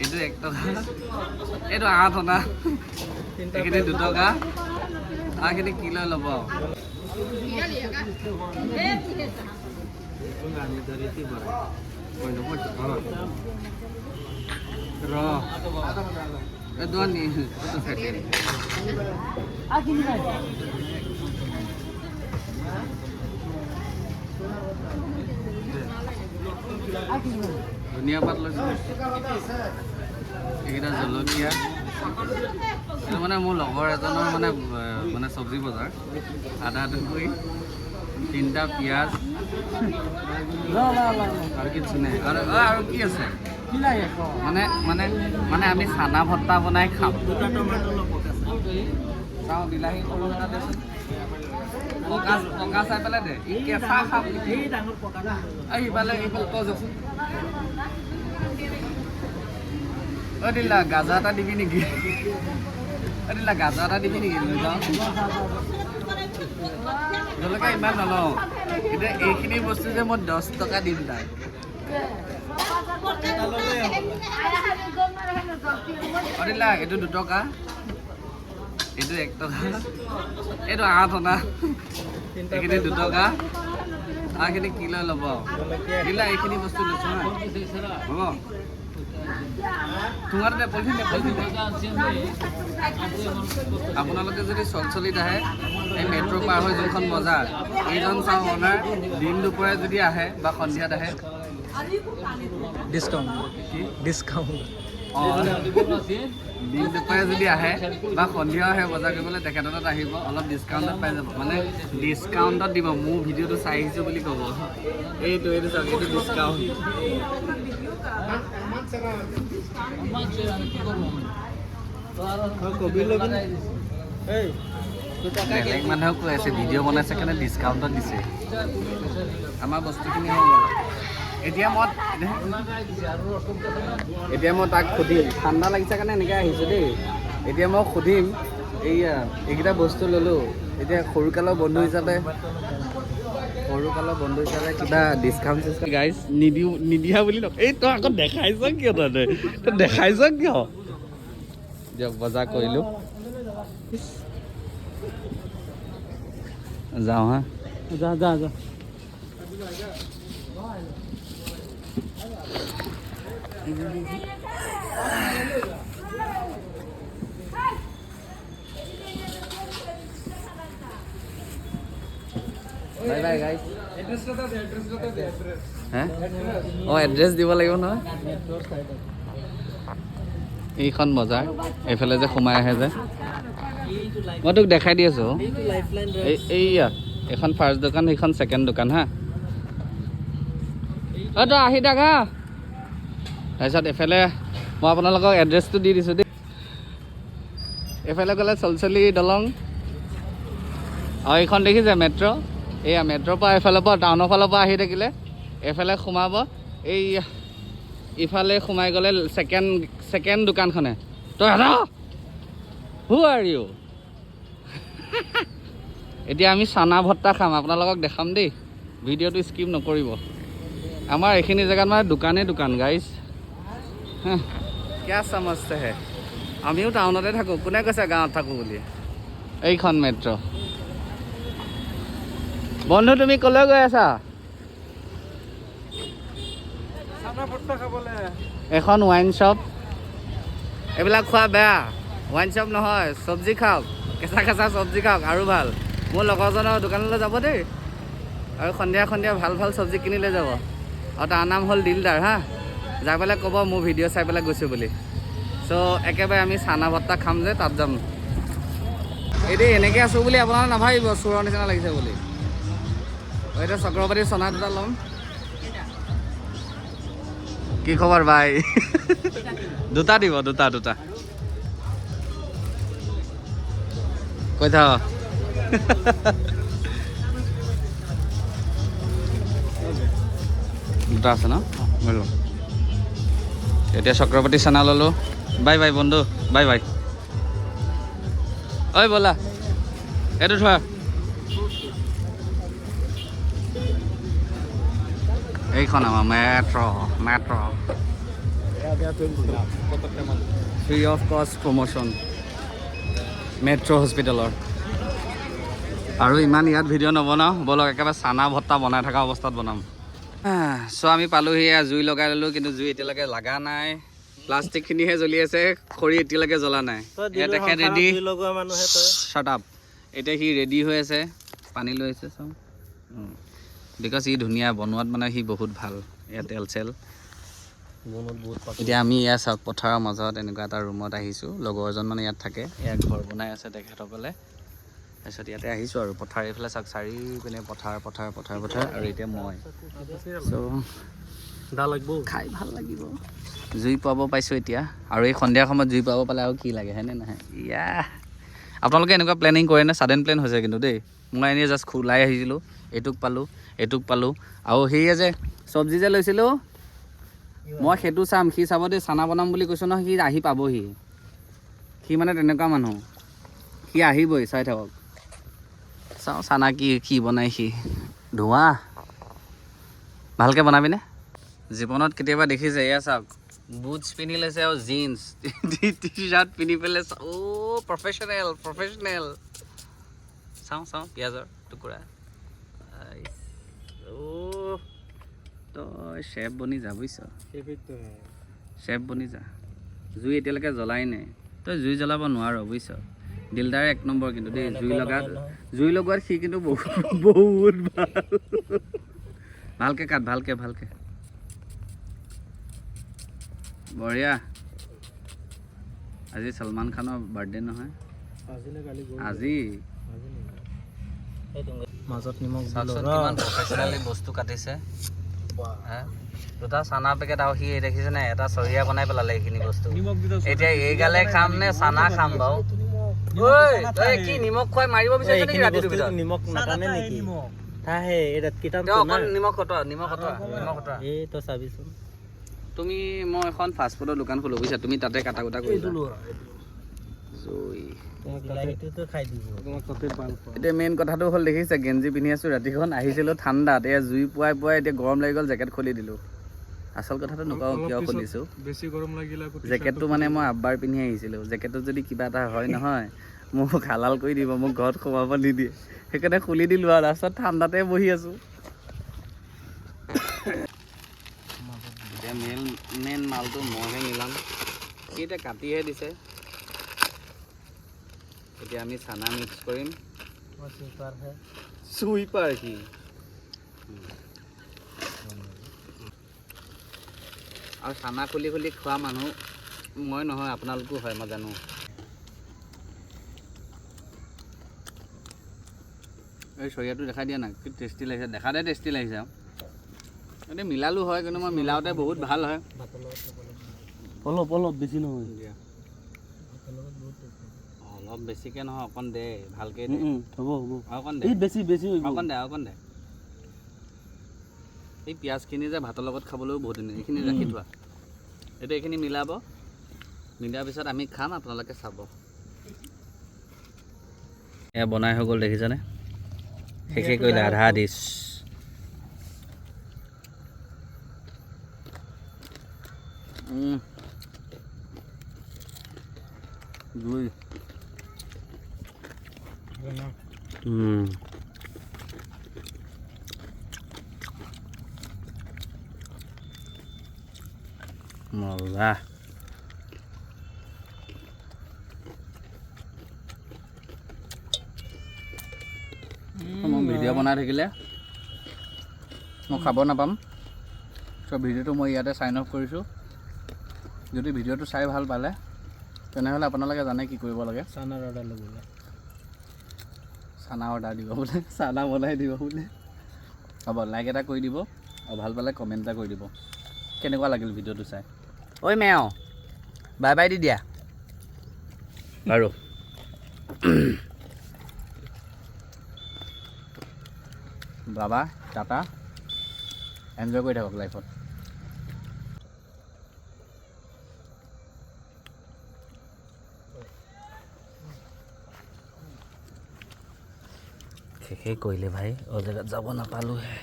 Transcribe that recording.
এইটো 1 টকা, এইটো 8 অনা, এইখিনি 2 টকা, তাৰখিনি কি লৈ ল'ব আৰু। ৰ, এইটো আনি এইটো চাইডে। ধনিয়া পাত লৈছোঁ, এইকেইটা জলকীয়া। এইটো মানে মোৰ লগৰ এজনৰ মানে চব্জি বজাৰ। আদা 2 কুৰি, তিনিটা পিঁয়াজ আৰু কিছু নাই। আৰু কি আছে? মানে মানে মানে আমি চানা ভত্তা বনাই খাম। চাওঁ, বিলাহী সৰু এটা দেচোন। পকা পকা চাই পেলাই দে। ই কেঁচা খাম নেকি? এই ইফালে ইফালে তই যাচোন। অ দিলা, গাজা এটা দিবি নেকি? অ দিলা, গাজা এটা দিবি নেকি? লৈ যাওঁ। জলকীয়া ইমান নলওঁ। এতিয়া এইখিনি বস্তু যে মই 10 টকা দিম তাক। অ দিলা, এইটো 2 টকা, এইটো 1 টকা, এইটো 8 অনা, এইখিনি 2 টকা, তাৰখিনি কি লৈ ল'ব আৰু। দিলা, এইখিনি বস্তু লৈছোঁ হা। হ'ব, ঠোঙাটো দে, পলিথিন দে, পলিথিন দে। আপোনালোকে যদি চলচলিত আহে, এই মেট্ৰ' পাৰ হৈ যোনখন বজাৰ, এইজন চাওক অনাৰ। দিন দুপৰে যদি আহে বা সন্ধিয়াত আহে। ডিসকাউন্ট। কি? ডিসকাউন্ট। অঁ, দিন দুপৰে যদি আহে বা সন্ধিয়া আহে বজাৰ কৰিবলৈ, তেখেতৰ তাত আহিব, অলপ ডিছকাউণ্টত পাই যাব। মানে ডিছকাউণ্টত দিব, মোৰ ভিডিঅ'টো চাই আহিছোঁ বুলি ক'ব। এইটো চাওক, এইটো ডিছকাউণ্ট। কবি ল'বি এই? বেলেগ মানুহেও কৈ আছে, ভিডিঅ' বনাইছে কাৰণে ডিছকাউণ্টত দিছে। আমাৰ বস্তুখিনি হৈ গ'ল। এতিয়া মই তাক সুধিম, ঠাণ্ডা লাগিছে কাৰণে এনেকৈ আহিছোঁ দেই। এতিয়া মই সুধিম, এইয়া এইকেইটা বস্তু ল'লোঁ, এতিয়া সৰুকালৰ বন্ধু হিচাপে কিবা ডিছকাউণ্ট চিছকাউণ্ট গাইজ নিদিওঁ, নিদিয়া বুলি নকয়। এই তই আকৌ দেখাইছ কিয়? তই তই দেখাইছ কিয়? দিয়ক, বজাৰ কৰিলোঁ, যাওঁ হা। যা যা যা। Bye bye guys. হে, অঁ, এড্ৰেছ দিব লাগিব নহয়। এইখন বজাৰ, এইফালে যে সোমাই আহে যে, মই তোক দেখাই দি আছোঁ। এই এইয়া এইখন ফাৰ্ষ্ট দোকান, সেইখন ছেকেণ্ড দোকান। হা, অ তই আহি থাক হা। তাৰপিছত এইফালে মই আপোনালোকক এড্ৰেছটো দি দিছোঁ দেই। এইফালে গ'লে চলচলি দলং আৰু এইখন দেখিছে মেট্ৰ'। এইয়া মেট্ৰ'ৰ পৰা এইফালৰ পৰা টাউনৰ ফালৰ পৰা আহি থাকিলে এইফালে সোমাব, এই ইফালে সোমাই গ'লে ছেকেণ্ড ছেকেণ্ড দোকানখনে। তই who are you? এতিয়া আমি চানা ভত্তা খাম, আপোনালোকক দেখাম দেই। ভিডিঅ'টো স্কিপ নকৰিব। আমাৰ এইখিনি জেগাত মানে দোকানেই দোকান গাইজ। क्या समझते है? আমিও টাউনতে থাকোঁ, কোনে কৈছে গাঁৱত থাকোঁ বুলি? এইখন মেট্ৰ'। বন্ধু, তুমি ক'লৈ গৈ আছা? চানা ভত্তা খাবলৈ। এখন ৱাইন শ্বপ। এইবিলাক খোৱা বেয়া। ৱাইন শ্বপ নহয়, চব্জি খাওক, কেঁচা কেঁচা চব্জি খাওক আৰু ভাল। মোৰ লগৰজনৰ দোকানলৈ যাব দেই, আৰু সন্ধিয়া সন্ধিয়া ভাল ভাল চব্জি কিনি লৈ যাব। আৰু তাৰ নাম হ'ল দিলদাৰ। হা, যাই পেলাই ক'ব মোৰ ভিডিঅ' চাই পেলাই গৈছোঁ বুলি। চ' একেবাৰে আমি চানা ভত্তা খাম যে তাত যাম। এই দেই, এনেকৈ আছোঁ বুলি আপোনালোকে নাভাবিব চোৰৰ নিচিনা লাগিছে বুলি। এতিয়া চক্ৰপাতি চনা দুটা ল'ম। কি খবৰ ভাই? দুটা দিব, দুটা দুটা। কৈ থাক। দুটা আছে ন? লৈ লওঁ। এতিয়া চক্ৰপাতি চানা ল'লোঁ। বাই বাই বন্ধু, বাই বাই। ঐ ব'লা, এইটো থোৱা। এইখন আমাৰ metro', metro'. Free of cost promotion metro হস্পিটেলৰ। আৰু ইমান ইয়াত ভিডিঅ' নবনাওঁ, ব'লক একেবাৰে চানা ভত্তা বনাই থকা অৱস্থাত বনাম। চ' আমি পালোহি, এয়া জুই লগাই ল'লোঁ, কিন্তু জুই এতিয়ালৈকে লগা নাই। প্লাষ্টিকখিনিহে জ্বলি আছে, খৰি এতিয়ালৈকে জ্বলা নাই। এয়া তেখেত ৰেডি। লগোৱা মানুহে তই। Shut up. এতিয়া সি ৰেডি হৈ আছে, পানী লৈ আহিছে চাওঁ, because সি ধুনীয়া বনোৱাত, মানে সি বহুত ভাল। এয়া তেল চেল। এতিয়া আমি এয়া চাওক, পথাৰৰ মাজত এনেকুৱা এটা ৰুমত আহিছোঁ। লগৰ এজন মানে ইয়াত থাকে, এয়া ঘৰ বনাই আছে তেখেতসকলে। তাৰপিছত ইয়াতে আহিছোঁ আৰু পথাৰ এইফালে চাওক, চাৰিওপিনে পথাৰ পথাৰ পথাৰ পথাৰ। আৰু এতিয়া মই চ' দা লাগব। খাই ভাল লাগিব। জুই পুৱাব পাইছোঁ এতিয়া আৰু এই সন্ধিয়া সময়ত জুই পুৱাব পালে আৰু কি লাগে, হয়নে নহয়? ইয়া, আপোনালোকে এনেকুৱা প্লেনিং কৰেনে? ছাডেন প্লেন হৈছে কিন্তু দেই। মই এনেই জাষ্ট ওলাই আহিছিলোঁ, এইটোক পালোঁ, এইটোক পালোঁ। আৰু সেয়ে যে চব্জি যে লৈছিলোঁ মই, সেইটো চাম, সি চাব দেই। চানা বনাম বুলি কৈছোঁ নহয়, সি আহি পাবহি। সি মানে তেনেকুৱা মানুহ, সি আহিবই, চাই থাকক। চাওঁ চানা কি কি বনাই সি। ধোঁৱা ভালকৈ বনাবিনে? জীৱনত কেতিয়াবা দেখিছে? এয়া চাওক, বুটছ পিন্ধি লৈছে আৰু জিন্স টি চাৰ্ট পিন্ধি পেলাই। অ' প্ৰফেচনেল, প্ৰফেচনেল। চাওঁ চাওঁ, পিঁয়াজৰ টুকুৰা। অ' তই চেফ বনি যা, বুজিছ? চেফ বনি যা। জুই এতিয়ালৈকে জ্বলাই নাই। তই জুই জ্বলাব নোৱাৰ, বুজিছ? দিলদাৰ এক নম্বৰ কিন্তু দেই জুই লগাত। জুই লগোৱাত সি কিন্তু বহুত বহুত ভাল। ভালকে কাট, ভালকে ভালকে। বঢ়িয়া। আজি ছলমান খানৰ বাৰ্থডে নহয়? আজি। মাজত নিমখ। চাওকচোন, কিমান প্ৰফেচনেলি বস্তু কাটিছে হা। দুটা চানা পেকেট আৰু সি দেখিছে নাই, এটা চৰিয়া বনাই পেলালে এইখিনি বস্তু। এতিয়া এই গালে খাম নে চানা খাম বাৰু? ঐ, তই কি নিমখ খুৱাই মাৰিব বিচাৰিছ নেকি ৰাতিটোৰ ভিতৰত? নিমখ নাটানে নেকি? থাহে এই ৰাত কিটান। তেওঁ অকণ নিমখ খটোৱা, নিমখ খটোৱা, নিমখ খটোৱা। এই তই চাবিচোন। তুমি, মই এখন ফাষ্টফুডৰ দোকান খোলো, বুজিছা? তুমি তাতে কাটা কুটা কৰিবা। জুই। বিলাহীটোতো খাই দিব। এতিয়া মেইন কথাটো হ'ল, দেখিছে, গেঞ্জি পিন্ধি আছোঁ। ৰাতিখন আহিছিলোঁ ঠাণ্ডাত, এয়া জুই পুৱাই পুৱাই এতিয়া গৰম লাগি গ'ল, জেকেট খুলি দিলোঁ। আচল কথাটো নকওঁ কিয় খুলিছোঁ। বেছি গৰম লাগিলে আকৌ। জেকেটটো মানে মই আব্বাৰ পিন্ধি আহিছিলোঁ। জেকেটটোত যদি কিবা এটা হয় নহয়, মোক হালাল কৰি দিব, মোক ঘৰত সোমাব নিদিয়ে। সেইকাৰণে খুলি দিলোঁ আৰু লাষ্টত ঠাণ্ডাতে বহি আছোঁ। এতিয়া মেইন মেইন মালটো মইহে মিলাম, সি এতিয়া কাটিহে দিছে। এতিয়া আমি চানা মিক্স কৰিম। চুইপাৰ সি। আৰু চানা খুলি খুলি খোৱা মানুহ মই নহয়, আপোনালোকো হয়, মই জানো। এই চৰিয়াটো দেখাই দিয়া না, কি টেষ্টি লাগিছে। দেখাতে টেষ্টি লাগিছে। আৰু এতিয়া মিলালোঁ হয়, কিন্তু মই মিলাওঁতে বহুত ভাল হয়। অলপ অলপ, বেছি নহয়। দিয়া। অলপ বেছিকৈ নহয়, অকণ দে, ভালকৈ দে। হ'ব হ'ব। আৰু অকণ দে। এই বেছি বেছি হৈ গ'ল। অকণ দে, অকণ দে। এই পিঁয়াজখিনি যে ভাতৰ লগত খাবলৈও বহুত ধুনীয়া। এইখিনি ৰাখি থোৱা। এতিয়া এইখিনি মিলাব, মিলোৱাৰ পিছত আমি খাম, আপোনালোকে চাব। এয়া বনাই হৈ গ'ল, দেখিছেনে? শেষে কৰিলে আধা দিছ। জুই। মজা। মই ভিডিঅ' বনাই থাকিলে মই খাব নাপাম। চ' ভিডিঅ'টো মই ইয়াতে চাইন অফ কৰিছোঁ। যদি ভিডিঅ'টো চাই ভাল পালে, তেনেহ'লে আপোনালোকে জানে কি কৰিব লাগে। চানাৰ অৰ্ডাৰ ল'বলৈ। চানা অৰ্ডাৰ দিব বোলে, চানা বনাই দিব বোলে। হ'ব, লাইক এটা কৰি দিব আৰু ভাল পালে কমেণ্ট এটা কৰি দিব, কেনেকুৱা লাগিল ভিডিঅ'টো চাই। ঐ মেও, বাই বাই দি দিয়া বাৰু। বাবা, টাটা। এনজয় কৰি থাকক লাইফত। শেষেই কৰিলে ভাই, অ জেগাত যাব নাপালোহে।